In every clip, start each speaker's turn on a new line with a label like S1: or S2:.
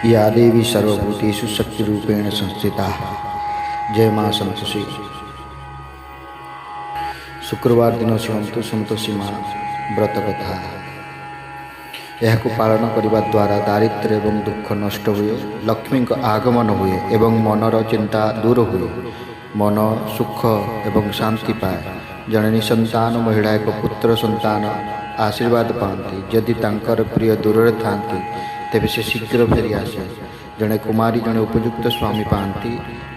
S1: या देवी सर्वभूतेषु शक्तिरूपेण संस्थिता। ଜୟ ମା ସନ୍ତୋଷୀ। ଶୁକ୍ରବାର ଦିନ ଶୁଣନ୍ତୁ ସନ୍ତୋଷୀ ମା ବ୍ରତ କଥା। ଏହାକୁ ପାଳନ କରିବା ଦ୍ୱାରା ଦାରିଦ୍ର୍ୟ ଏବଂ ଦୁଃଖ ନଷ୍ଟ ହୁଏ, ଲକ୍ଷ୍ମୀଙ୍କ ଆଗମନ ହୁଏ ଏବଂ ମନର ଚିନ୍ତା ଦୂର ହୁଏ। ମନ ସୁଖ ଏବଂ ଶାନ୍ତି ପାଏ। ଜଣେ ନିସନ୍ତାନ ମହିଳା ଏକ ପୁତ୍ର ସନ୍ତାନ ଆଶୀର୍ବାଦ ପାଆନ୍ତି। ଯଦି ତାଙ୍କର ପ୍ରିୟ ଦୂରରେ ଥାଆନ୍ତି, ତେବେ ସେ ଶୀଘ୍ର ଫେରି ଆସେ। ଜଣେ କୁମାରୀ ଜଣେ ଉପଯୁକ୍ତ ସ୍ୱାମୀ ପାଆନ୍ତି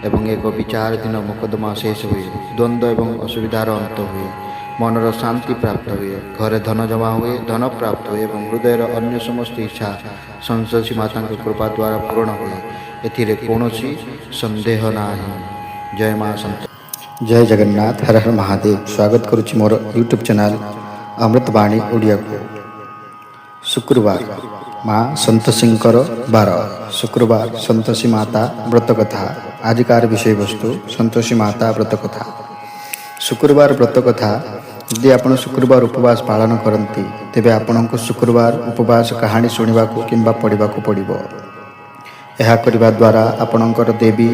S1: ଏବଂ ଏକ ବିଚାରାଧୀନ ମୋକଦ୍ଦମା ଶେଷ ହୁଏ। ଦ୍ୱନ୍ଦ୍ୱ ଏବଂ ଅସୁବିଧାର ଅନ୍ତ ହୁଏ। ମନର ଶାନ୍ତି ପ୍ରାପ୍ତ ହୁଏ। ଘରେ ଧନ ଜମା ହୁଏ, ଧନ ପ୍ରାପ୍ତ ହୁଏ ଏବଂ ହୃଦୟର ଅନ୍ୟ ସମସ୍ତ ଇଚ୍ଛା ସନ୍ତୋଷୀ ମାତାଙ୍କ କୃପା ଦ୍ୱାରା ପୂରଣ ହୁଏ। ଏଥିରେ କୌଣସି ସନ୍ଦେହ ନାହିଁ। ଜୟ ମା ସନ୍ତ। ଜୟ ଜଗନ୍ନାଥ, ହର ହର ମହାଦେବ। ସ୍ୱାଗତ କରୁଛି ମୋର ୟୁଟ୍ୟୁବ୍ ଚ୍ୟାନେଲ୍ ଅମୃତବାଣୀ ଓଡ଼ିଆକୁ। ଶୁକ୍ରବାର ମା ସନ୍ତୋଷୀଙ୍କର ବାର। ଶୁକ୍ରବାର ସନ୍ତୋଷୀ ମାତା ବ୍ରତ କଥା। ଆଜିକାର ବିଷୟବସ୍ତୁ ସନ୍ତୋଷୀ ମାତା ବ୍ରତ କଥା। ଶୁକ୍ରବାର ବ୍ରତ କଥା। ଯଦି ଆପଣ ଶୁକ୍ରବାର ଉପବାସ ପାଳନ କରନ୍ତି, ତେବେ ଆପଣଙ୍କୁ ଶୁକ୍ରବାର ଉପବାସ କାହାଣୀ ଶୁଣିବାକୁ କିମ୍ବା ପଢ଼ିବାକୁ ପଡ଼ିବ। ଏହା କରିବା ଦ୍ୱାରା ଆପଣଙ୍କର ଦେବୀ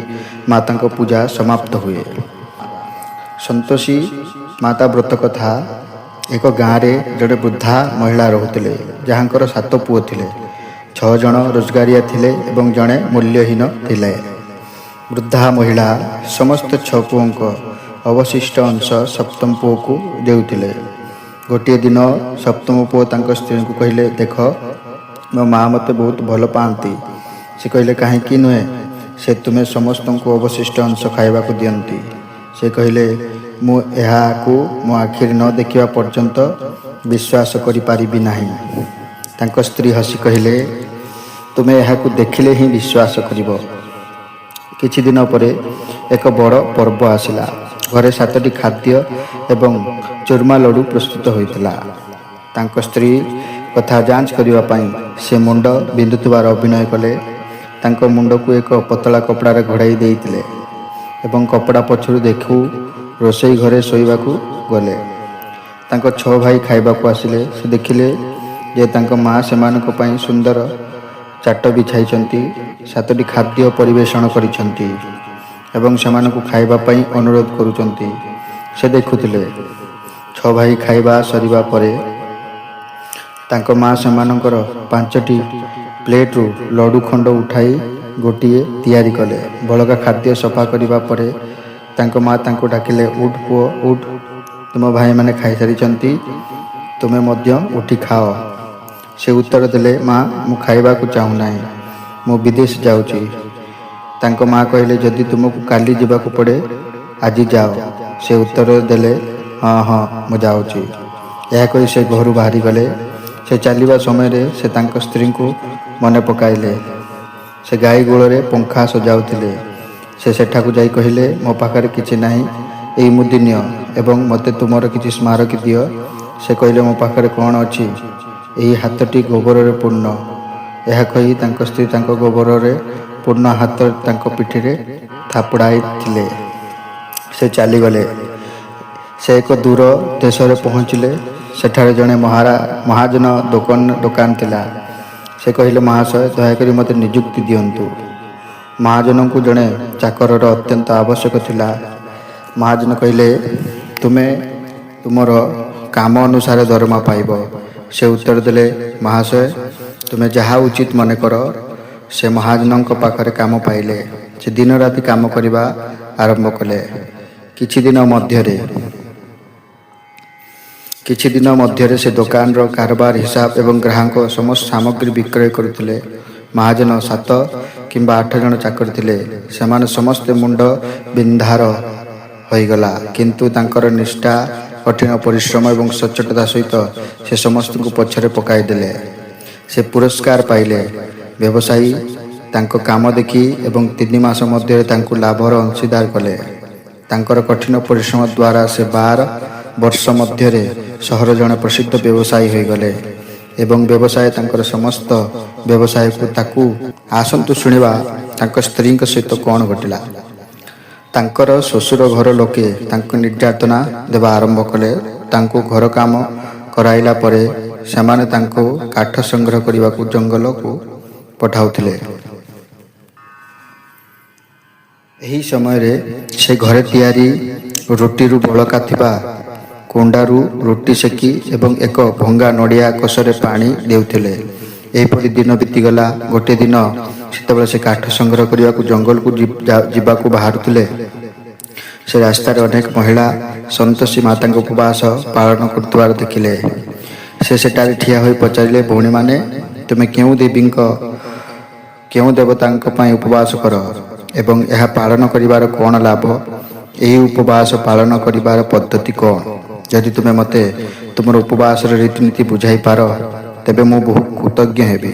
S1: ମାତାଙ୍କ ପୂଜା ସମାପ୍ତ ହୁଏ। ସନ୍ତୋଷୀ ମାତା ବ୍ରତ କଥା। ଏକ ଗାଁରେ ଜଣେ ବୃଦ୍ଧା ମହିଳା ରହୁଥିଲେ, ଯାହାଙ୍କର ସାତ ପୁଅ ଥିଲେ। ଛଅ ଜଣ ରୋଜଗାରିଆ ଥିଲେ ଏବଂ ଜଣେ ମୂଲ୍ୟହୀନ ଥିଲେ। ବୃଦ୍ଧା ମହିଳା ସମସ୍ତ ଛଅ ପୁଅଙ୍କ ଅବଶିଷ୍ଟ ଅଂଶ ସପ୍ତମ ପୁଅକୁ ଦେଉଥିଲେ। ଗୋଟିଏ ଦିନ ସପ୍ତମ ପୁଅ ତାଙ୍କ ସ୍ତ୍ରୀଙ୍କୁ କହିଲେ, "ଦେଖ, ମୋ ମା ମୋତେ ବହୁତ ଭଲ ପାଆନ୍ତି।" ସେ କହିଲେ, "କାହିଁକି ନୁହେଁ? ସେ ତୁମେ ସମସ୍ତଙ୍କୁ ଅବଶିଷ୍ଟ ଅଂଶ ଖାଇବାକୁ ଦିଅନ୍ତି।" ସେ କହିଲେ, "ମୁଁ ଏହାକୁ ମୋ ଆଖିରେ ନ ଦେଖିବା ପର୍ଯ୍ୟନ୍ତ ବିଶ୍ୱାସ କରିପାରିବି ନାହିଁ।" ତାଙ୍କ ସ୍ତ୍ରୀ ହସି କହିଲେ, "ତୁମେ ଏହାକୁ ଦେଖିଲେ ହିଁ ବିଶ୍ୱାସ କରିବ।" କିଛି ଦିନ ପରେ ଏକ ବଡ଼ ପର୍ବ ଆସିଲା। ଘରେ ସାତଟି ଖାଦ୍ୟ ଏବଂ ଚୁର୍ମା ଲଡ଼ୁ ପ୍ରସ୍ତୁତ ହୋଇଥିଲା। ତାଙ୍କ ସ୍ତ୍ରୀ କଥା ଯାଞ୍ଚ କରିବା ପାଇଁ ସେ ମୁଣ୍ଡ ବିନ୍ଧୁଥିବାର ଅଭିନୟ କଲେ। ତାଙ୍କ ମୁଣ୍ଡକୁ ଏକ ପତଳା କପଡ଼ାରେ ଘୋଡ଼ାଇ ଦେଇଥିଲେ ଏବଂ କପଡ଼ା ପଛରୁ ଦେଖୁ ରୋଷେଇ ଘରେ ଶୋଇବାକୁ ଗଲେ। ତାଙ୍କ ଛଅ ଭାଇ ଖାଇବାକୁ ଆସିଲେ। ସେ ଦେଖିଲେ ଯେ ତାଙ୍କ ମା ସେମାନଙ୍କ ପାଇଁ ସୁନ୍ଦର ଚାଟ ବିଛାଇଛନ୍ତି, ସାତଟି ଖାଦ୍ୟ ପରିବେଷଣ କରିଛନ୍ତି ଏବଂ ସେମାନଙ୍କୁ ଖାଇବା ପାଇଁ ଅନୁରୋଧ କରୁଛନ୍ତି। ସେ ଦେଖୁଥିଲେ। ଛଅ ଭାଇ ଖାଇବା ସରିବା ପରେ ତାଙ୍କ ମା ସେମାନଙ୍କର ପାଞ୍ଚଟି ପ୍ଲେଟ୍ରୁ ଲଡ଼ୁ ଖଣ୍ଡ ଉଠାଇ ଗୋଟିଏ ତିଆରି କଲେ। ବଳକା ଖାଦ୍ୟ ସଫା କରିବା ପରେ ତାଙ୍କ ମା ତାଙ୍କୁ ଡାକିଲେ, "ଉଠ ପୁଅ, ଉଠ। ତୁମ ଭାଇମାନେ ଖାଇସାରିଛନ୍ତି। ତୁମେ ମଧ୍ୟ ଉଠି ଖାଅ।" ସେ ଉତ୍ତର ଦେଲେ, "ମା, ମୁଁ ଖାଇବାକୁ ଚାହୁଁନାହିଁ। ମୁଁ ବିଦେଶ ଯାଉଛି।" ତାଙ୍କ ମା କହିଲେ, "ଯଦି ତୁମକୁ କାଲି ଯିବାକୁ ପଡ଼େ, ଆଜି ଯାଅ।" ସେ ଉତ୍ତର ଦେଲେ, "ହଁ, ମୁଁ ଯାଉଛି।" ଏହା କହି ସେ ଘରୁ ବାହାରିଗଲେ। ସେ ଚାଲିବା ସମୟରେ ସେ ତାଙ୍କ ସ୍ତ୍ରୀଙ୍କୁ ମନେ ପକାଇଲେ। ସେ ଗାଈ ଗୁହାଳରେ ପଙ୍ଖା ସଜାଉଥିଲେ। ସେ ସେଠାକୁ ଯାଇ କହିଲେ, "ମୋ ପାଖରେ କିଛି ନାହିଁ। ଏଇ ମୁଦି ନିଅ ଏବଂ ମୋତେ ତୁମର କିଛି ସ୍ମାରକୀ ଦିଅ।" ସେ କହିଲେ, "ମୋ ପାଖରେ କ'ଣ ଅଛି? ଏହି ହାତଟି ଗୋବରରେ ପୂର୍ଣ୍ଣ।" ଏହା କହି ତାଙ୍କ ସ୍ତ୍ରୀ ତାଙ୍କ ଗୋବରରେ ପୂର୍ଣ୍ଣ ହାତ ତାଙ୍କ ପିଠିରେ ଥାପୁଡ଼ାଇଥିଲେ। ସେ ଚାଲିଗଲେ। ସେ ଏକ ଦୂର ଦେଶରେ ପହଞ୍ଚିଲେ। ସେଠାରେ ଜଣେ ମହାଜନ ଦୋକାନ ଥିଲା। ସେ କହିଲେ, "ମହାଶୟ, ଦୟାକରି ମୋତେ ନିଯୁକ୍ତି ଦିଅନ୍ତୁ।" ମହାଜନଙ୍କୁ ଜଣେ ଚାକରର ଅତ୍ୟନ୍ତ ଆବଶ୍ୟକ ଥିଲା। ମହାଜନ କହିଲେ, "ତୁମେ ତୁମର କାମ ଅନୁସାରେ ଦରମା ପାଇବ।" ସେ ଉତ୍ତର ଦେଲେ, "ମହାଶୟ, ତୁମେ ଯାହା ଉଚିତ ମନେ କର।" ସେ ମହାଜନଙ୍କ ପାଖରେ କାମ ପାଇଲେ। ସେ ଦିନ ରାତି କାମ କରିବା ଆରମ୍ଭ କଲେ। କିଛି ଦିନ ମଧ୍ୟରେ ସେ ଦୋକାନର କାରବାର ହିସାବ ଏବଂ ଗ୍ରାହକଙ୍କ ସମସ୍ତ ସାମଗ୍ରୀ ବିକ୍ରୟ କରୁଥିଲେ। ମହାଜନ ସାତ କିମ୍ବା ଆଠ ଜଣ ଚାକର ଥିଲେ। ସେମାନେ ସମସ୍ତେ ମୁଣ୍ଡ ବିନ୍ଧାର ହୋଇଗଲା। କିନ୍ତୁ ତାଙ୍କର ନିଷ୍ଠା, କଠିନ ପରିଶ୍ରମ ଏବଂ ସଚ୍ଚୋଟତା ସହିତ ସେ ସମସ୍ତଙ୍କୁ ପଛରେ ପକାଇଦେଲେ। ସେ ପୁରସ୍କାର ପାଇଲେ। ବ୍ୟବସାୟୀ ତାଙ୍କ କାମ ଦେଖି ଏବଂ 3 ମାସ ମଧ୍ୟରେ ତାଙ୍କୁ ଲାଭର ଅଂଶୀଦାର କଲେ। ତାଙ୍କର କଠିନ ପରିଶ୍ରମ ଦ୍ୱାରା ସେ 12 ବର୍ଷ ମଧ୍ୟରେ ସହର ଜଣେ ପ୍ରସିଦ୍ଧ ବ୍ୟବସାୟୀ ହୋଇଗଲେ ଏବଂ ବ୍ୟବସାୟ ତାଙ୍କର ସମସ୍ତ ବ୍ୟବସାୟକୁ ତାକୁ। ଆସନ୍ତୁ ଶୁଣିବା ତାଙ୍କ ସ୍ତ୍ରୀଙ୍କ ସହିତ କ'ଣ ଘଟିଲା। ତାଙ୍କର ଶ୍ୱଶୁର ଘର ଲୋକେ ତାଙ୍କୁ ନିର୍ଯାତନା ଦେବା ଆରମ୍ଭ କଲେ। ତାଙ୍କୁ ଘର କାମ କରାଇଲା ପରେ ସେମାନେ ତାଙ୍କୁ କାଠ ସଂଗ୍ରହ କରିବାକୁ ଜଙ୍ଗଲକୁ ପଠାଉଥିଲେ। ଏହି ସମୟରେ ସେ ଘରେ ତିଆରି ରୁଟିରୁ ବଳକା ଥିବା କୁଣ୍ଡାରୁ ରୁଟି ସେକି ଏବଂ ଏକ ଭଙ୍ଗା ନଡ଼ିଆ କଷରେ ପାଣି ଦେଉଥିଲେ। ଏହିପରି ଦିନ ବିତିଗଲା। ଗୋଟିଏ ଦିନ ସେତେବେଳେ ସେ କାଠ ସଂଗ୍ରହ କରିବାକୁ ଜଙ୍ଗଲକୁ ଯିବାକୁ ବାହାରୁଥିଲେ, ସେ ରାସ୍ତାରେ ଅନେକ ମହିଳା ସନ୍ତୋଷୀ ମାତାଙ୍କ ଉପବାସ ପାଳନ କରୁଥିବାର ଦେଖିଲେ। ସେ ସେଠାରେ ଠିଆ ହୋଇ ପଚାରିଲେ, "ଭଉଣୀମାନେ, ତୁମେ କେଉଁ ଦେବୀଙ୍କ, କେଉଁ ଦେବତାଙ୍କ ପାଇଁ ଉପବାସ କର ଏବଂ ଏହା ପାଳନ କରିବାର କ'ଣ ଲାଭ? ଏହି ଉପବାସ ପାଳନ କରିବାର ପଦ୍ଧତି କ'ଣ? ଯଦି ତୁମେ ମୋତେ ତୁମର ଉପବାସର ରୀତିନୀତି ବୁଝାଇ ପାର, ତେବେ ମୁଁ ବହୁ କୃତଜ୍ଞ ହେବି।"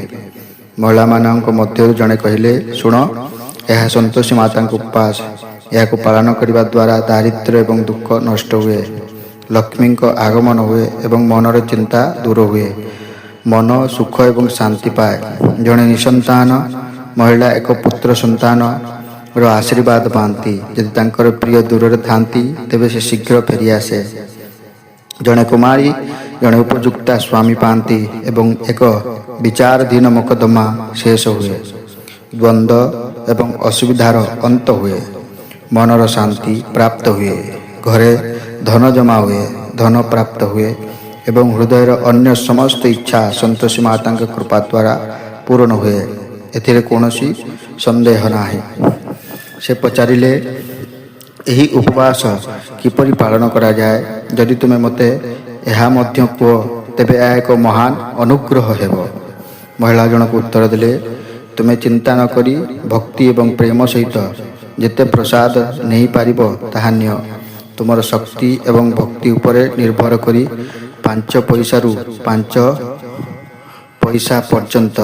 S1: ମହିଳାମାନଙ୍କ ମଧ୍ୟରୁ ଜଣେ କହିଲେ, "ଶୁଣ, ଏହା ସନ୍ତୋଷୀ ମାତାଙ୍କ ଉପବାସ। ଏହାକୁ ପାଳନ କରିବା ଦ୍ୱାରା ଦାରିଦ୍ର୍ୟ ଏବଂ ଦୁଃଖ ନଷ୍ଟ ହୁଏ, ଲକ୍ଷ୍ମୀଙ୍କ ଆଗମନ ହୁଏ ଏବଂ ମନର ଚିନ୍ତା ଦୂର ହୁଏ। ମନ ସୁଖ ଏବଂ ଶାନ୍ତି ପାଏ। ଜଣେ ନିସନ୍ତାନ ମହିଳା ଏକ ପୁତ୍ର ସନ୍ତାନର ଆଶୀର୍ବାଦ ପାଆନ୍ତି। ଯଦି ତାଙ୍କର ପ୍ରିୟ ଦୂରରେ ଥାନ୍ତି, ତେବେ ସେ ଶୀଘ୍ର ଫେରିଆସେ। ଜଣେ କୁମାରୀ ଜଣେ ଉପଯୁକ୍ତା ସ୍ୱାମୀ ପାଆନ୍ତି ଏବଂ ଏକ ବିଚାରାଧୀନ ମକଦ୍ଦମା ଶେଷ ହୁଏ। ଦ୍ୱନ୍ଦ୍ୱ ଏବଂ ଅସୁବିଧାର ଅନ୍ତ ହୁଏ। ମନର ଶାନ୍ତି ପ୍ରାପ୍ତ ହୁଏ। ଘରେ ଧନ ଜମା ହୁଏ, ଧନ ପ୍ରାପ୍ତ ହୁଏ ଏବଂ ହୃଦୟର ଅନ୍ୟ ସମସ୍ତ ଇଚ୍ଛା ସନ୍ତୋଷୀ ମାତାଙ୍କ କୃପା ଦ୍ୱାରା ପୂରଣ ହୁଏ, ଏଥିରେ କୌଣସି ସନ୍ଦେହ ନାହିଁ।" ସେ ପଚାରିଲେ, "ଏହି ଉପବାସ କିପରି ପାଳନ କରାଯାଏ? ଯଦି ତୁମେ ମୋତେ ଏହା ମଧ୍ୟ କୁହ, ତେବେ ଏହା ଏକ ମହାନ ଅନୁଗ୍ରହ ହେବ।" ମହିଳା ଜଣକ ଉତ୍ତର ଦେଲେ, "ତୁମେ ଚିନ୍ତା ନ କରି ଭକ୍ତି ଏବଂ ପ୍ରେମ ସହିତ ଯେତେ ପ୍ରସାଦ ନେଇପାରିବ ତାହା ନିଅ। ତୁମର ଶକ୍ତି ଏବଂ ଭକ୍ତି ଉପରେ ନିର୍ଭର କରି 5 ପଇସାରୁ 5 ପଇସା ପର୍ଯ୍ୟନ୍ତ,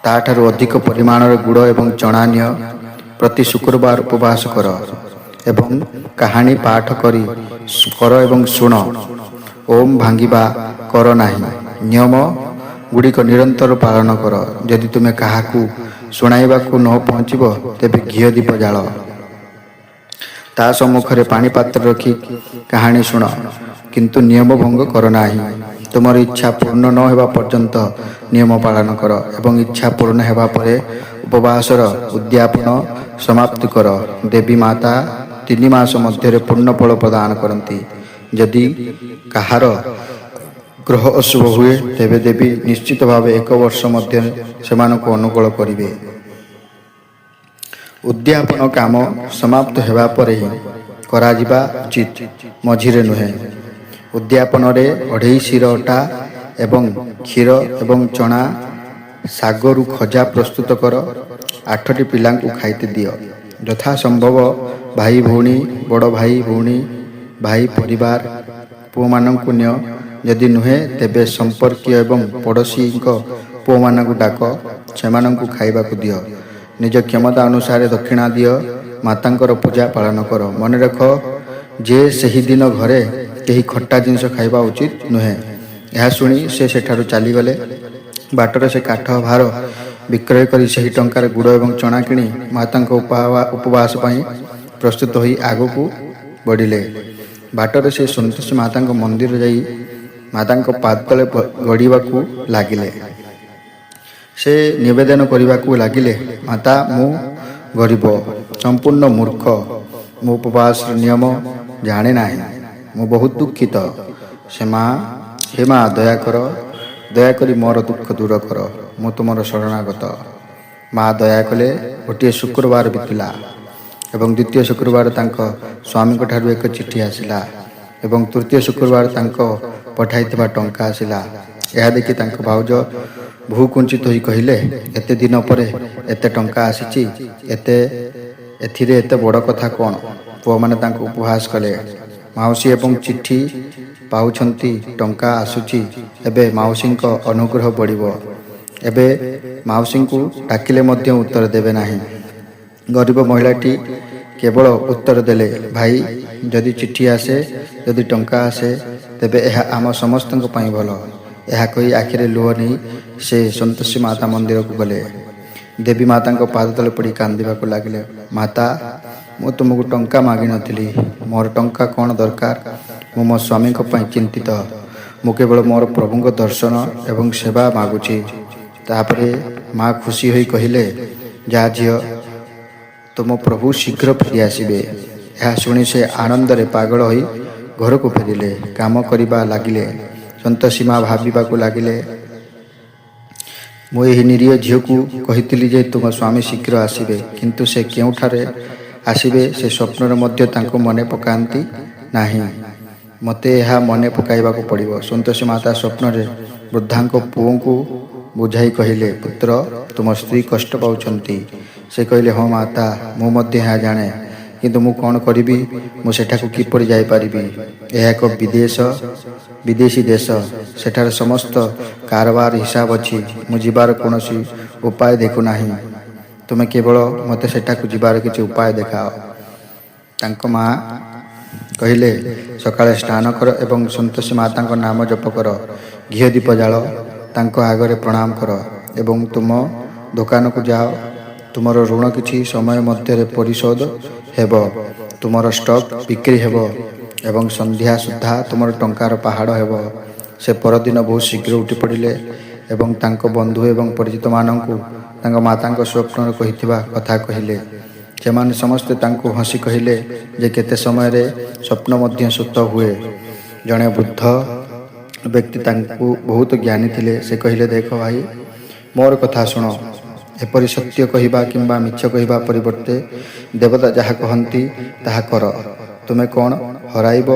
S1: ତାଠାରୁ ଅଧିକ ପରିମାଣର ଗୁଡ଼ ଏବଂ ଚଣା ନିଅ। ପ୍ରତି ଶୁକ୍ରବାର ଉପବାସ କର ଏବଂ କାହାଣୀ ପାଠ କର ଏବଂ ଶୁଣ। ଓମ୍ ଭାଙ୍ଗିବା କର ନାହିଁ। ନିୟମ ଗୁଡ଼ିକ ନିରନ୍ତର ପାଳନ କର। ଯଦି ତୁମେ କାହାକୁ ଶୁଣାଇବାକୁ ନ ପହଞ୍ଚିବ, ତେବେ ଘିଅ ଦୀପ ଜାଳ। ତା ସମ୍ମୁଖରେ ପାଣି ପାତ୍ର ରଖି କାହାଣୀ ଶୁଣ, କିନ୍ତୁ ନିୟମ ଭଙ୍ଗ କର ନାହିଁ। ତୁମର ଇଚ୍ଛା ପୂର୍ଣ୍ଣ ନ ହେବା ପର୍ଯ୍ୟନ୍ତ ନିୟମ ପାଳନ କର ଏବଂ ଇଚ୍ଛା ପୂର୍ଣ୍ଣ ହେବା ପରେ ଉପବାସର ଉଦ୍ଯାପନ ସମାପ୍ତି କର। ଦେବୀ ମାତା 3 ମାସ ମଧ୍ୟରେ ପୂର୍ଣ୍ଣ ଫଳ ପ୍ରଦାନ କରନ୍ତି। ଯଦି କାହାର ଗ୍ରହ ଅଶୁଭ ହୁଏ, ତେବେ ଦେବୀ ନିଶ୍ଚିତ ଭାବେ ଏକ ବର୍ଷ ମଧ୍ୟରେ ସେମାନଙ୍କୁ ଅନୁକୂଳ କରିବେ। ଉଦ୍ଯାପନ କାମ ସମାପ୍ତ ହେବା ପରେ ହିଁ କରାଯିବା ଉଚିତ, ମଝିରେ ନୁହେଁ। ଉଦ୍ଯାପନରେ 2.5 ସେର ଅଟା ଏବଂ କ୍ଷୀର ଏବଂ ଚଣା ଶାଗରୁ ଖଜା ପ୍ରସ୍ତୁତ କର। ଆଠଟି ପିଲାଙ୍କୁ ଖାଇତେ ଦିଅ। ଯଥା ସମ୍ଭବ ଭାଇ ଭଉଣୀ, ବଡ଼ ଭାଇ ଭଉଣୀ, ଭାଇ ପରିବାର ପୁଅମାନଙ୍କୁ ନିଅ। ଯଦି ନୁହେଁ, ତେବେ ସମ୍ପର୍କୀୟ ଏବଂ ପଡ଼ୋଶୀଙ୍କ ପୁଅମାନଙ୍କୁ ଡାକ, ସେମାନଙ୍କୁ ଖାଇବାକୁ ଦିଅ। ନିଜ କ୍ଷମତା ଅନୁସାରେ ଦକ୍ଷିଣା ଦିଅ। ମାତାଙ୍କର ପୂଜା ପାଳନ କର। ମନେ ରଖ ଯେ ସେହିଦିନ ଘରେ କେହି ଖଟା ଜିନିଷ ଖାଇବା ଉଚିତ ନୁହେଁ।" ଏହା ଶୁଣି ସେ ସେଠାରୁ ଚାଲିଗଲେ। ବାଟରେ ସେ କାଠ ଭାର ବିକ୍ରୟ କରି ସେହି ଟଙ୍କାରେ ଗୁଡ଼ ଏବଂ ଚଣା କିଣି ମାତାଙ୍କ ଉପବାସ ପାଇଁ ପ୍ରସ୍ତୁତ ହୋଇ ଆଗକୁ ବଢ଼ିଲେ। ବାଟରେ ସେ ସନ୍ତୋଷୀ ମାତାଙ୍କ ମନ୍ଦିର ଯାଇ ମାତାଙ୍କ ପାଦତଳେ ଗଡ଼ିବାକୁ ଲାଗିଲେ। ସେ ନିବେଦନ କରିବାକୁ ଲାଗିଲେ, "ମାତା, ମୁଁ ଗରିବ, ସମ୍ପୂର୍ଣ୍ଣ ମୂର୍ଖ। ମୁଁ ଉପବାସର ନିୟମ ଜାଣେ ନାହିଁ। ମୁଁ ବହୁତ ଦୁଃଖିତ। ସେ ମା, ହେ ମା, ଦୟା କର। ଦୟାକରି ମୋର ଦୁଃଖ ଦୂର କର। ମୁଁ ତୁମର ଶରଣାଗତ।" ମା ଦୟା କଲେ। ଗୋଟିଏ ଶୁକ୍ରବାର ବିତିଲା ଏବଂ ଦ୍ୱିତୀୟ ଶୁକ୍ରବାର ତାଙ୍କ ସ୍ୱାମୀଙ୍କ ଠାରୁ ଏକ ଚିଠି ଆସିଲା ଏବଂ ତୃତୀୟ ଶୁକ୍ରବାର ତାଙ୍କ ପଠାଇଥିବା ଟଙ୍କା ଆସିଲା। ଏହା ଦେଖି ତାଙ୍କ ଭାଉଜ ଭ୍ରୂକୁଞ୍ଚିତ ହୋଇ କହିଲେ, "ଏତେ ଦିନ ପରେ ଏତେ ଟଙ୍କା ଆସିଛି, ଏଥିରେ ଏତେ ବଡ଼ କଥା କ'ଣ?" ପୁଅମାନେ ତାଙ୍କୁ ଉପହାସ କଲେ, "ମାଉସୀ ଏବଂ ଚିଠି ପାଉଛନ୍ତି, ଟଙ୍କା ଆସୁଛି। ଏବେ ମାଉସୀଙ୍କ ଅନୁଗ୍ରହ ବଢ଼ିବ। ଏବେ ମାଉସୀଙ୍କୁ ଡାକିଲେ ମଧ୍ୟ ଉତ୍ତର ଦେବେ ନାହିଁ।" ଗରିବ ମହିଳାଟି କେବଳ ଉତ୍ତର ଦେଲେ, "ଭାଇ, ଯଦି ଚିଠି ଆସେ, ଯଦି ଟଙ୍କା ଆସେ, ତେବେ ଏହା ଆମ ସମସ୍ତଙ୍କ ପାଇଁ ଭଲ।" ଏହା କହି ଆଖିରେ ଲୁହ ନେଇ ସେ ସନ୍ତୋଷୀ ମାତା ମନ୍ଦିରକୁ ଗଲେ। ଦେବୀ ମାତାଙ୍କ ପାଦ ତଳେ ପଡ଼ି କାନ୍ଦିବାକୁ ଲାଗିଲେ, "ମାତା, ମୁଁ ତୁମକୁ ଟଙ୍କା ମାଗିନଥିଲି। ମୋର ଟଙ୍କା କ'ଣ ଦରକାର? ମୁଁ ମୋ ସ୍ୱାମୀଙ୍କ ପାଇଁ ଚିନ୍ତିତ। ମୁଁ କେବଳ ମୋର ପ୍ରଭୁଙ୍କ ଦର୍ଶନ ଏବଂ ସେବା ମାଗୁଛି। ତାପରେ ମା ଖୁସି ହୋଇ କହିଲେ, ଯା ଝିଅ, ତୁମ ପ୍ରଭୁ ଶୀଘ୍ର ଫେରିଆସିବେ। ଏହା ଶୁଣି ସେ ଆନନ୍ଦରେ ପାଗଳ ହୋଇ ଘରକୁ ଫେରିଲେ, କାମ କରିବା ଲାଗିଲେ। ସନ୍ତୋଷୀ ମା ଭାବିବାକୁ ଲାଗିଲେ, ମୁଁ ଏହି ନିରୀହ ଝିଅକୁ କହିଥିଲି ଯେ ତୁମ ସ୍ୱାମୀ ଶୀଘ୍ର ଆସିବେ, କିନ୍ତୁ ସେ କେଉଁଠାରେ ଆସିବେ ସେ ସ୍ୱପ୍ନରେ ମଧ୍ୟ ତାଙ୍କୁ ମନେ ପକାନ୍ତି ନାହିଁ। ମୋତେ ଏହା ମନେ ପକାଇବାକୁ ପଡ଼ିବ। ସନ୍ତୋଷୀ ମାତା ସ୍ୱପ୍ନରେ ବୃଦ୍ଧାଙ୍କ ପୁଅଙ୍କୁ ବୁଝାଇ କହିଲେ, ପୁତ୍ର, ତୁମ ସ୍ତ୍ରୀ କଷ୍ଟ ପାଉଛନ୍ତି। ସେ କହିଲେ, ହଁ ମାତା, ମୁଁ ମଧ୍ୟ ଏହା ଜାଣେ, କିନ୍ତୁ ମୁଁ କ'ଣ କରିବି? ମୁଁ ସେଠାକୁ କିପରି ଯାଇପାରିବି? ଏହା ଏକ ବିଦେଶୀ ଦେଶ। ସେଠାରେ ସମସ୍ତ କାରବାର ହିସାବ ଅଛି। ମୁଁ ଯିବାର କୌଣସି ଉପାୟ ଦେଖୁନାହିଁ। ତୁମେ କେବଳ ମୋତେ ସେଠାକୁ ଯିବାର କିଛି ଉପାୟ ଦେଖାଅ। ତାଙ୍କ ମା କହିଲେ, ସକାଳେ ସ୍ନାନ କର ଏବଂ ସନ୍ତୋଷୀ ମାତାଙ୍କ ନାମ ଜପ କର। ଘିଅ ଦୀପ ଜାଳ, ତାଙ୍କ ଆଗରେ ପ୍ରଣାମ କର ଏବଂ ତୁମ ଦୋକାନକୁ ଯାଅ। ତୁମର ଋଣ କିଛି ସମୟ ମଧ୍ୟରେ ପରିଶୋଧ ହେବ। ତୁମର ଷ୍ଟକ୍ ବିକ୍ରି ହେବ ଏବଂ ସନ୍ଧ୍ୟା ସୁଦ୍ଧା ତୁମର ଟଙ୍କାର ପାହାଡ଼ ହେବ। ସେ ପରଦିନ ବହୁତ ଶୀଘ୍ର ଉଠି ପଡ଼ିଲେ ଏବଂ ତାଙ୍କ ବନ୍ଧୁ ଏବଂ ପରିଚିତମାନଙ୍କୁ ତାଙ୍କ ମାତାଙ୍କ ସ୍ୱପ୍ନରେ କହିଥିବା କଥା କହିଲେ। ସେମାନେ ସମସ୍ତେ ତାଙ୍କୁ ହସି କହିଲେ ଯେ କେତେ ସମୟରେ ସ୍ୱପ୍ନ ମଧ୍ୟ ସତ ହୁଏ। ଜଣେ ବୃଦ୍ଧ ବ୍ୟକ୍ତି ତାଙ୍କୁ ବହୁତ ଜ୍ଞାନୀ ଥିଲେ। ସେ କହିଲେ, ଦେଖ ଭାଇ, ମୋର କଥା ଶୁଣ। ଏପରି ସତ୍ୟ କହିବା କିମ୍ବା ମିଛ କହିବା ପରିବର୍ତ୍ତେ ଦେବତା ଯାହା କହନ୍ତି ତାହା କର। ତୁମେ କ'ଣ ହରାଇବ?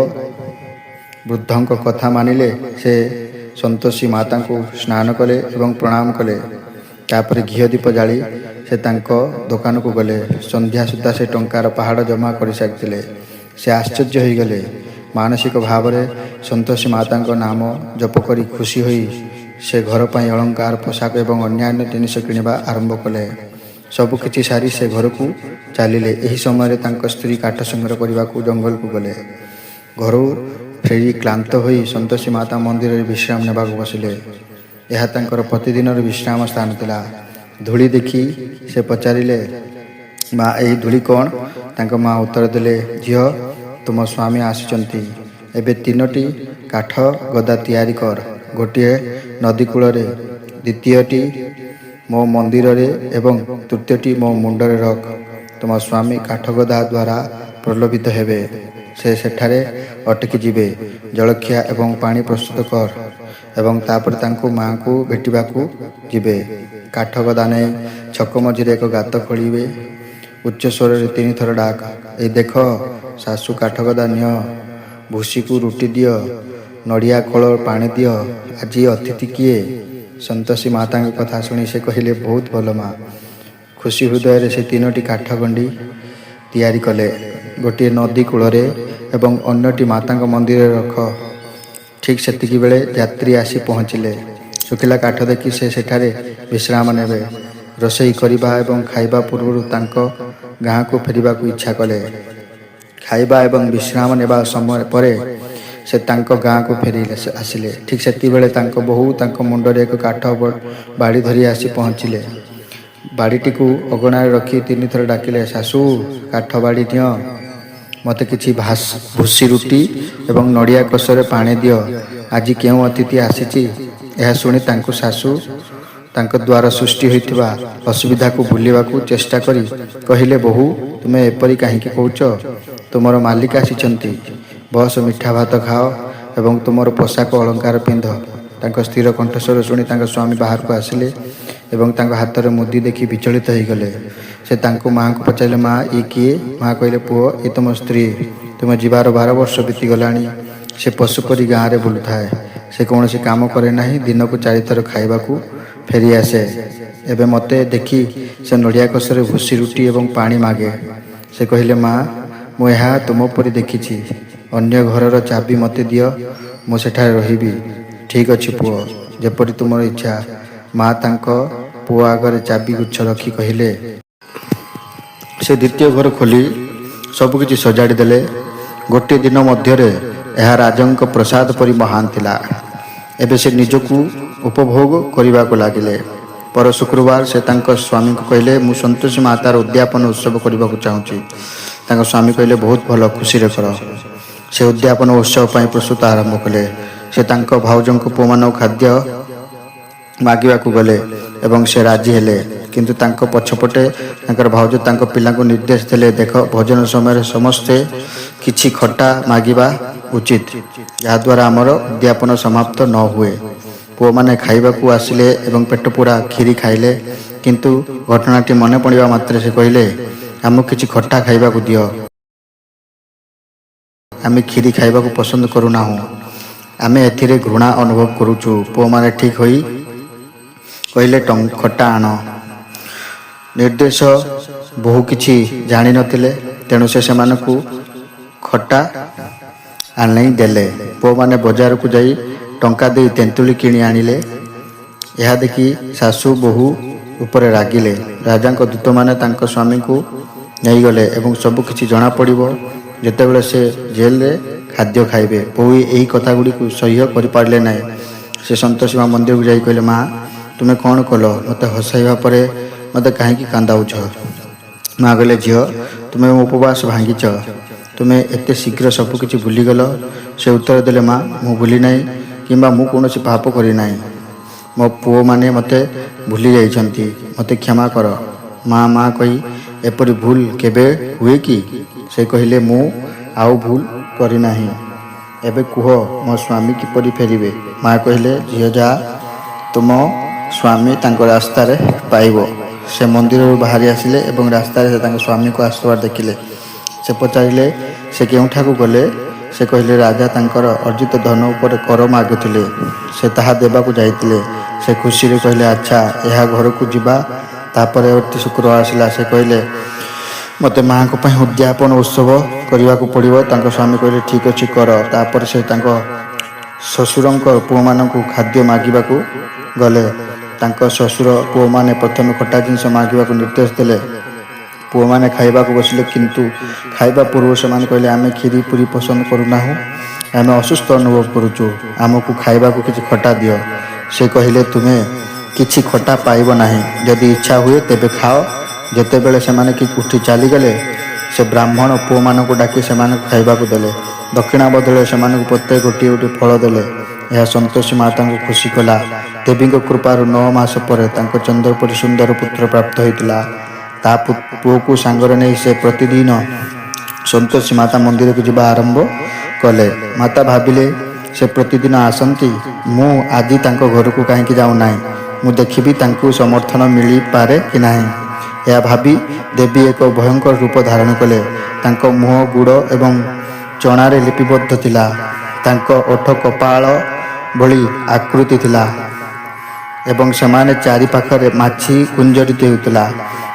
S1: ବୃଦ୍ଧଙ୍କ କଥା ମାନିଲେ। ସେ ସନ୍ତୋଷୀ ମାତାଙ୍କୁ ସ୍ନାନ କଲେ ଏବଂ ପ୍ରଣାମ କଲେ। ତାପରେ ଘିଅ ଦୀପ ଜାଳି ସେ ତାଙ୍କ ଦୋକାନକୁ ଗଲେ। ସନ୍ଧ୍ୟା ସୁଦ୍ଧା ସେ ଟଙ୍କାର ପାହାଡ଼ ଜମା କରିସାରିଥିଲେ। ସେ ଆଶ୍ଚର୍ଯ୍ୟ ହୋଇଗଲେ। ମାନସିକ ଭାବରେ ସନ୍ତୋଷୀ ମାତାଙ୍କ ନାମ ଜପ କରି ଖୁସି ହୋଇ ସେ ଘର ପାଇଁ ଅଳଙ୍କାର, ପୋଷାକ ଏବଂ ଅନ୍ୟାନ୍ୟ ଜିନିଷ କିଣିବା ଆରମ୍ଭ କଲେ। ସବୁକିଛି ସାରି ସେ ଘରକୁ ଚାଲିଲେ। ଏହି ସମୟରେ ତାଙ୍କ ସ୍ତ୍ରୀ କାଠ ସଂଗ୍ରହ କରିବାକୁ ଜଙ୍ଗଲକୁ ଗଲେ। ଘରୁ ଫେରି କ୍ଳାନ୍ତ ହୋଇ ସନ୍ତୋଷୀ ମାତା ମନ୍ଦିରରେ ବିଶ୍ରାମ ନେବାକୁ ବସିଲେ। ଏହା ତାଙ୍କର ପ୍ରତିଦିନର ବିଶ୍ରାମ ସ୍ଥାନ ଥିଲା। ଧୂଳି ଦେଖି ସେ ପଚାରିଲେ, ମା, ଏହି ଧୂଳି କ'ଣ? ତାଙ୍କ ମା ଉତ୍ତର ଦେଲେ, ଝିଅ, ତୁମ ସ୍ୱାମୀ ଆସିଛନ୍ତି। ଏବେ ତିନୋଟି କାଠ ଗଦା ତିଆରି କର। ଗୋଟିଏ ନଦୀ କୂଳରେ, ଦ୍ୱିତୀୟଟି ମୋ ମନ୍ଦିରରେ ଏବଂ ତୃତୀୟଟି ମୋ ମୁଣ୍ଡରେ ରଖ। ତୁମ ସ୍ୱାମୀ କାଠଗଦା ଦ୍ୱାରା ପ୍ରଲୋଭିତ ହେବେ। ସେ ସେଠାରେ ଅଟକି ଯିବେ। ଜଳଖିଆ ଏବଂ ପାଣି ପ୍ରସ୍ତୁତ କର ଏବଂ ତାପରେ ତାଙ୍କୁ ମାଆଙ୍କୁ ଭେଟିବାକୁ ଯିବେ। କାଠଗଦା ନେଇ ଛକ ମଝିରେ ଏକ ଗାତ ଖୋଳିବେ। ଉଚ୍ଚ ସ୍ୱରରେ ତିନିଥର ଡାକ, ଏଇ ଦେଖ ଶାଶୁ, କାଠଗଦା ନିଅ, ଭୁସିକୁ ରୁଟି ଦିଅ, ନଡ଼ିଆ ଖୋଳ ପାଣି ଦିଅ, ଆଜି ଅତିଥି କିଏ? ସନ୍ତୋଷୀ ମାତାଙ୍କ କଥା ଶୁଣି ସେ କହିଲେ, ବହୁତ ଭଲ ମା। ଖୁସି ହୃଦୟରେ ସେ ତିନୋଟି କାଠ ଗଣ୍ଡି ତିଆରି କଲେ। ଗୋଟିଏ ନଦୀ କୂଳରେ ଏବଂ ଅନ୍ୟଟି ମାତାଙ୍କ ମନ୍ଦିରରେ ରଖ। ଠିକ୍ ସେତିକି ବେଳେ ଯାତ୍ରୀ ଆସି ପହଞ୍ଚିଲେ। ଶୁଖିଲା କାଠ ଦେଖି ସେ ସେଠାରେ ବିଶ୍ରାମ ନେବେ। ରୋଷେଇ କରିବା ଏବଂ ଖାଇବା ପୂର୍ବରୁ ତାଙ୍କ ଗାଁକୁ ଫେରିବାକୁ ଇଚ୍ଛା କଲେ। ଖାଇବା ଏବଂ ବିଶ୍ରାମ ନେବା ସମୟ ପରେ ସେ ତାଙ୍କ ଗାଁକୁ ଫେରି ଆସିଲେ। ଠିକ୍ ସେତିକିବେଳେ ତାଙ୍କ ବୋହୂ ତାଙ୍କ ମୁଣ୍ଡରେ ଏକ କାଠ ବାଡ଼ି ଧରି ଆସି ପହଞ୍ଚିଲେ। ବାଡ଼ିଟିକୁ ଅଗଣାରେ ରଖି ତିନିଥର ଡାକିଲେ, ଶାଶୁ, କାଠ ବାଡ଼ି ନିଅ, ମୋତେ କିଛି ଭୁସି ରୁଟି ଏବଂ ନଡ଼ିଆ କଷରେ ପାଣି ଦିଅ, ଆଜି କେଉଁ ଅତିଥି ଆସିଛି? ଏହା ଶୁଣି ତାଙ୍କୁ ଶାଶୁ ତାଙ୍କ ଦ୍ୱାରା ସୃଷ୍ଟି ହୋଇଥିବା ଅସୁବିଧାକୁ ଭୁଲିବାକୁ ଚେଷ୍ଟା କରି କହିଲେ, ବୋହୂ, ତୁମେ ଏପରି କାହିଁକି କହୁଛ? ତୁମର ମାଲିକ ଆସିଛନ୍ତି। ବସ, ମିଠା ଭାତ ଖାଅ ଏବଂ ତୁମର ପୋଷାକ ଅଳଙ୍କାର ପିନ୍ଧ। ତାଙ୍କ ସ୍ଥିର କଣ୍ଠସ୍ୱର ଶୁଣି ତାଙ୍କ ସ୍ୱାମୀ ବାହାରକୁ ଆସିଲେ ଏବଂ ତାଙ୍କ ହାତରେ ମୁଦି ଦେଖି ବିଚଳିତ ହୋଇଗଲେ। ସେ ତାଙ୍କୁ ମାଆଙ୍କୁ ପଚାରିଲେ, ମା, ଇଏ କିଏ? ମା କହିଲେ, ପୁଅ, ଏ ତୁମ ସ୍ତ୍ରୀ। ତୁମେ ଯିବାର 12 ବର୍ଷ ବିତିଗଲାଣି। ସେ ପଶୁ ପରି ଗାଁରେ ବୁଲୁଥାଏ। ସେ କୌଣସି କାମ କରେ ନାହିଁ। ଦିନକୁ ଚାରିଥର ଖାଇବାକୁ ଫେରିଆସେ। ଏବେ ମୋତେ ଦେଖି ସେ ନଡ଼ିଆ କଷରେ ଭୁସି ରୁଟି ଏବଂ ପାଣି ମାଗେ। ସେ କହିଲେ, ମା, ମୁଁ ଏହା ତୁମ ପରି ଦେଖିଛି। ଅନ୍ୟ ଘରର ଚାବି ମୋତେ ଦିଅ, ମୁଁ ସେଠାରେ ରହିବି। ଠିକ୍ ଅଛି ପୁଅ, ଯେପରି ତୁମର ଇଚ୍ଛା। ମା ତାଙ୍କ ପୁଅ ଆଗରେ ଚାବି ଗୁଚ୍ଛ ରଖି କହିଲେ। ସେ ଦ୍ୱିତୀୟ ଘର ଖୋଲି ସବୁକିଛି ସଜାଡ଼ି ଦେଲେ। ଗୋଟିଏ ଦିନ ମଧ୍ୟରେ ଏହା ରାଜାଙ୍କ ପ୍ରାସାଦ ପରି ମହାନ ଥିଲା। ଏବେ ସେ ନିଜକୁ ଉପଭୋଗ କରିବାକୁ ଲାଗିଲେ। ପର ଶୁକ୍ରବାର ସେ ତାଙ୍କ ସ୍ୱାମୀଙ୍କୁ କହିଲେ, ମୁଁ ସନ୍ତୋଷୀ ମାତାର ଉଦ୍ଯାପନ ଉତ୍ସବ କରିବାକୁ ଚାହୁଁଛି। ତାଙ୍କ ସ୍ୱାମୀ କହିଲେ, ବହୁତ ଭଲ, ଖୁସିରେ କର। ସେ ଉଦ୍ଯାପନ ଉତ୍ସବ ପାଇଁ ପ୍ରସ୍ତୁତ ଆରମ୍ଭ କଲେ। ସେ ତାଙ୍କ ଭାଉଜଙ୍କ ପୁଅମାନଙ୍କୁ ଖାଦ୍ୟ ମାଗିବାକୁ ଗଲେ ଏବଂ ସେ ରାଜି ହେଲେ। କିନ୍ତୁ ତାଙ୍କ ପଛପଟେ ତାଙ୍କର ଭାଉଜ ତାଙ୍କ ପିଲାଙ୍କୁ ନିର୍ଦ୍ଦେଶ ଦେଲେ, ଦେଖ, ଭୋଜନ ସମୟରେ ସମସ୍ତେ କିଛି ଖଟା ମାଗିବା ଉଚିତ, ଯାହାଦ୍ୱାରା ଆମର ଉଦ୍ଯାପନ ସମାପ୍ତ ନ ହୁଏ। ପୁଅମାନେ ଖାଇବାକୁ ଆସିଲେ ଏବଂ ପେଟ ପୂରା କ୍ଷୀରି ଖାଇଲେ। କିନ୍ତୁ ଘଟଣାଟି ମନେ ପଡ଼ିବା ମାତ୍ରେ ସେ କହିଲେ, ଆମକୁ କିଛି ଖଟା ଖାଇବାକୁ ଦିଅ। ଆମେ କ୍ଷୀରି ଖାଇବାକୁ ପସନ୍ଦ କରୁନାହୁଁ। ଆମେ ଏଥିରେ ଘୃଣା ଅନୁଭବ କରୁଛୁ। ପୁଅମାନେ ଠିକ୍ ହୋଇ କହିଲେ, ଖଟା ଆଣ। ନିର୍ଦ୍ଦେଶ ବହୁ କିଛି ଜାଣିନଥିଲେ, ତେଣୁ ସେ ସେମାନଙ୍କୁ ଖଟା ଆଣାଇ ଦେଲେ। ପୁଅମାନେ ବଜାରକୁ ଯାଇ ଟଙ୍କା ଦେଇ ତେନ୍ତୁଳି କିଣି ଆଣିଲେ। ଏହା ଦେଖି ଶାଶୁ ବୋହୂ ଉପରେ ରାଗିଲେ। ରାଜାଙ୍କ ଦୂତମାନେ ତାଙ୍କ ସ୍ୱାମୀଙ୍କୁ ନେଇଗଲେ ଏବଂ ସବୁ କିଛି ଜଣାପଡ଼ିବ ଯେତେବେଳେ ସେ ଜେଲରେ ଖାଦ୍ୟ ଖାଇବେ। ବୋହୂ ଏହି କଥାଗୁଡ଼ିକୁ ସହ୍ୟ କରିପାରିଲେ ନାହିଁ। ସେ ସନ୍ତୋଷୀ ମା ମନ୍ଦିରକୁ ଯାଇ କହିଲେ, ମା, ତୁମେ କ'ଣ କଲ? ମୋତେ ହସାଇବା ପରେ ମୋତେ କାହିଁକି କାନ୍ଦାଉଛ? ମା କହିଲେ, ଝିଅ, ତୁମେ ମୋ ଉପବାସ ଭାଙ୍ଗିଛ। ତୁମେ ଏତେ ଶୀଘ୍ର ସବୁକିଛି ଭୁଲିଗଲ? ସେ ଉତ୍ତର ଦେଲେ, ମା, ମୁଁ ଭୁଲି ନାହିଁ କିମ୍ବା ମୁଁ କୌଣସି ପାପ କରିନାହିଁ। ମୋ ପୁଅମାନେ ମୋତେ ଭୁଲି ଯାଇଛନ୍ତି। ମୋତେ କ୍ଷମା କର। ମା ମା କହି ଏପରି ଭୁଲ କେବେ ହୁଏ କି? ସେ କହିଲେ, ମୁଁ ଆଉ ଭୁଲ କରିନାହିଁ। ଏବେ କୁହ, ମୋ ସ୍ୱାମୀ କିପରି ଫେରିବେ? ମା କହିଲେ, ଝିଅ, ଯା, ତୁମ ସ୍ୱାମୀ ତାଙ୍କ ରାସ୍ତାରେ ପାଇବ। ସେ ମନ୍ଦିରରୁ ବାହାରି ଆସିଲେ ଏବଂ ରାସ୍ତାରେ ସେ ତାଙ୍କ ସ୍ୱାମୀକୁ ଆସୁଥିବାର ଦେଖିଲେ। ସେ ପଚାରିଲେ, ସେ କେଉଁଠାକୁ ଗଲେ? ସେ କହିଲେ, ରାଜା ତାଙ୍କର ଅର୍ଜିତ ଧନ ଉପରେ କର ମାଗୁଥିଲେ। ସେ ତାହା ଦେବାକୁ ଯାଇଥିଲେ। ସେ ଖୁସିରେ କହିଲେ, ଆଚ୍ଛା, ଏହା ଘରକୁ ଯିବା। ତାପରେ ଅତି ଶୁକ୍ରବାର ଆସିଲା। ସେ କହିଲେ, ମୋତେ ମାଆଙ୍କ ପାଇଁ ଉଦ୍ଯାପନ ଉତ୍ସବ କରିବାକୁ ପଡ଼ିବ। ତାଙ୍କ ସ୍ୱାମୀ କହିଲେ, ଠିକ୍ ଅଛି, କର। ତାପରେ ସେ ତାଙ୍କ ଶ୍ୱଶୁରଙ୍କ ପୁଅମାନଙ୍କୁ ଖାଦ୍ୟ ମାଗିବାକୁ ଗଲେ। ତାଙ୍କ ଶ୍ୱଶୁର ପୁଅମାନେ ପ୍ରଥମେ ଖଟା ଜିନିଷ ମାଗିବାକୁ ନିର୍ଦ୍ଦେଶ ଦେଲେ। ପୁଅମାନେ ଖାଇବାକୁ ବସିଲେ, କିନ୍ତୁ ଖାଇବା ପୂର୍ବରୁ ସେମାନେ କହିଲେ, ଆମେ କ୍ଷୀରି ପୁରୀ ପସନ୍ଦ କରୁନାହୁଁ। ଆମେ ଅସୁସ୍ଥ ଅନୁଭବ କରୁଛୁ। ଆମକୁ ଖାଇବାକୁ କିଛି ଖଟା ଦିଅ। ସେ କହିଲେ, ତୁମେ କିଛି ଖଟା ପାଇବ ନାହିଁ। ଯଦି ଇଚ୍ଛା ହୁଏ ତେବେ ଖାଅ। ଯେତେବେଳେ ସେମାନେ ଉଠି ଚାଲିଗଲେ, ସେ ବ୍ରାହ୍ମଣ ପୁଅମାନଙ୍କୁ ଡାକି ସେମାନଙ୍କୁ ଖାଇବାକୁ ଦେଲେ। ଦକ୍ଷିଣା ବଦଳରେ ସେମାନଙ୍କୁ ପ୍ରତ୍ୟେକ ଗୋଟିଏ ଗୋଟିଏ ଫଳ ଦେଲେ। ଏହା ସନ୍ତୋଷୀ ମାତାଙ୍କୁ ଖୁସି କଲା। ଦେବୀଙ୍କ କୃପାରୁ 9 ମାସ ପରେ ତାଙ୍କ ଚନ୍ଦ୍ର ପରି ସୁନ୍ଦର ପୁତ୍ର ପ୍ରାପ୍ତ ହୋଇଥିଲା। ତା ପୁଅକୁ ସାଙ୍ଗରେ ନେଇ ସେ ପ୍ରତିଦିନ ସନ୍ତୋଷୀ ମାତା ମନ୍ଦିରକୁ ଯିବା ଆରମ୍ଭ କଲେ। ମାତା ଭାବିଲେ, ସେ ପ୍ରତିଦିନ ଆସନ୍ତି, ମୁଁ ଆଜି ତାଙ୍କ ଘରକୁ କାହିଁକି ଯାଉନାହିଁ? ମୁଁ ଦେଖିବି ତାଙ୍କୁ ସମର୍ଥନ ମିଳିପାରେ କି ନାହିଁ। ଏହା ଭାବି ଦେବୀ ଏକ ଭୟଙ୍କର ରୂପ ଧାରଣ କଲେ। ତାଙ୍କ ମୁହଁ ଗୁଡ଼ ଏବଂ ଚଣାରେ ଲିପିବଦ୍ଧ ଥିଲା। ତାଙ୍କ ଓଠ କପାଳ ଭଳି ଆକୃତି ଥିଲା ଏବଂ ସେମାନେ ଚାରି ପାଖରେ ମାଛି ଗୁଞ୍ଜରିତ ହେଉଥିଲା।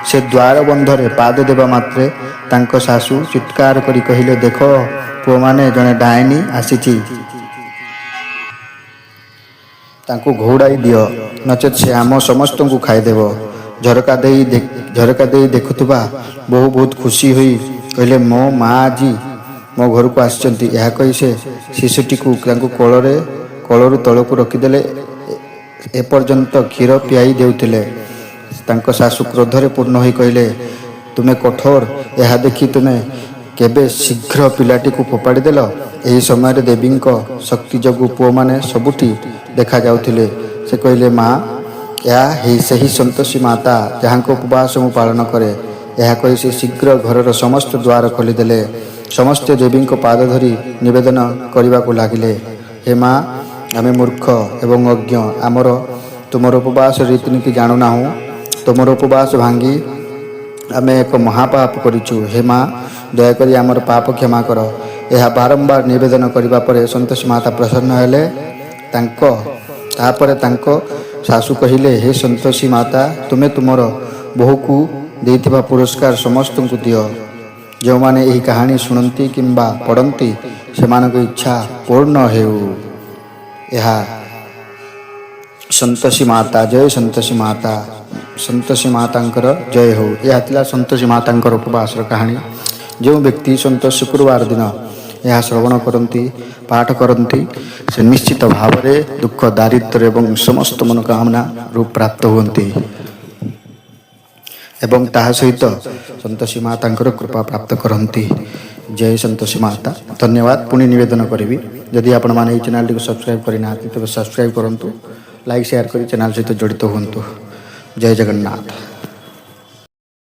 S1: ସେ ଦ୍ୱାର ବନ୍ଧରେ ପାଦ ଦେବା ମାତ୍ରେ ତାଙ୍କ ଶାଶୁ ଚିତ୍କାର କରି କହିଲେ, ଦେଖ ପୁଅମାନେ, ଜଣେ ଡାଇନୀ ଆସିଛି। ତାଙ୍କୁ ଘଉଡ଼ାଇ ଦିଅ, ନଚେତ୍ ସେ ଆମ ସମସ୍ତଙ୍କୁ ଖାଇଦେବ। ଝରକା ଦେଇ ଦେଖୁଥିବା ବୋହୂ ବହୁତ ଖୁସି ହୋଇ କହିଲେ, ମୋ ମା ଆଜି ମୋ ଘରକୁ ଆସିଛନ୍ତି। ଏହା କହି ସେ ଶିଶୁଟିକୁ ତାଙ୍କୁ କୋଳରୁ ତଳକୁ ରଖିଦେଲେ। ଏପର୍ଯ୍ୟନ୍ତ କ୍ଷୀର ପିଆଇ ଦେଉଥିଲେ। ତାଙ୍କ ଶାଶୁ କ୍ରୋଧରେ ପୂର୍ଣ୍ଣ ହୋଇ କହିଲେ, ତୁମେ କଠୋର। ଏହା ଦେଖି ତୁମେ କେବେ ଶୀଘ୍ର ପିଲାଟିକୁ ଫୋପାଡ଼ି ଦେଲ। ଏହି ସମୟରେ ଦେବୀଙ୍କ ଶକ୍ତି ଯୋଗୁଁ ପୁଅମାନେ ସବୁଠି ଦେଖାଯାଉଥିଲେ। ସେ କହିଲେ, ମା, ଏହା ସେହି ସନ୍ତୋଷୀ ମାତା ଯାହାଙ୍କ ଉପବାସ ମୁଁ ପାଳନ କରେ। ଏହା କହି ସେ ଶୀଘ୍ର ଘରର ସମସ୍ତ ଦ୍ୱାର ଖୋଲିଦେଲେ। ସମସ୍ତେ ଦେବୀଙ୍କ ପାଦ ଧରି ନିବେଦନ କରିବାକୁ ଲାଗିଲେ, ହେ ମା, ଆମେ ମୂର୍ଖ ଏବଂ ଅଜ୍ଞ। ଆମର ତୁମର ଉପବାସ ରୀତିନୀତି ଜାଣୁନାହୁଁ। ତୁମର ଉପବାସ ଭାଙ୍ଗି ଆମେ ଏକ ମହାପାପ କରିଛୁ। ହେ ମା, ଦୟାକରି ଆମର ପାପ କ୍ଷମା କର। ଏହା ବାରମ୍ବାର ନିବେଦନ କରିବା ପରେ ସନ୍ତୋଷୀ ମାତା ପ୍ରସନ୍ନ ହେଲେ। ତାପରେ ତାଙ୍କ ଶାଶୁ କହିଲେ, ହେ ସନ୍ତୋଷୀ ମାତା, ତୁମେ ତୁମର ବୋହୂକୁ ଦେଇଥିବା ପୁରସ୍କାର ସମସ୍ତଙ୍କୁ ଦିଅ। ଯେଉଁମାନେ ଏହି କାହାଣୀ ଶୁଣନ୍ତି କିମ୍ବା ପଢ଼ନ୍ତି, ସେମାନଙ୍କ ଇଚ୍ଛା ପୂର୍ଣ୍ଣ ହେଉ। ଏହା ସନ୍ତୋଷୀ ମାତା। ଜୟ ସନ୍ତୋଷୀ ମାତା। ସନ୍ତୋଷୀ ମାତାଙ୍କର ଜୟ ହେଉ। ଏହା ଥିଲା ସନ୍ତୋଷୀ ମାତାଙ୍କର ଉପବାସର କାହାଣୀ। ଯେଉଁ ବ୍ୟକ୍ତି ସନ୍ତୋଷ ଶୁକ୍ରବାର ଦିନ ଏହା ଶ୍ରବଣ କରନ୍ତି, ପାଠ କରନ୍ତି, ସେ ନିଶ୍ଚିତ ଭାବରେ ଦୁଃଖ, ଦାରିଦ୍ର୍ୟ ଏବଂ ସମସ୍ତ ମନୋକାମନାରୁ ପ୍ରାପ୍ତ ହୁଅନ୍ତି ଏବଂ ତାହା ସହିତ ସନ୍ତୋଷୀ ମାତାଙ୍କର କୃପା ପ୍ରାପ୍ତ କରନ୍ତି। ଜୟ ସନ୍ତୋଷୀ ମାତା। ଧନ୍ୟବାଦ। ପୁଣି ନିବେଦନ କରିବି, ଯଦି ଆପଣମାନେ ଏହି ଚ୍ୟାନେଲଟିକୁ ସବସ୍କ୍ରାଇବ୍ କରିନାହାନ୍ତି, ତେବେ ସବସ୍କ୍ରାଇବ୍ କରନ୍ତୁ, ଲାଇକ୍, ସେୟାର କରି ଚ୍ୟାନେଲ୍ ସହିତ ଜଡ଼ିତ ହୁଅନ୍ତୁ। ଜୟ ଜଗନ୍ନାଥ।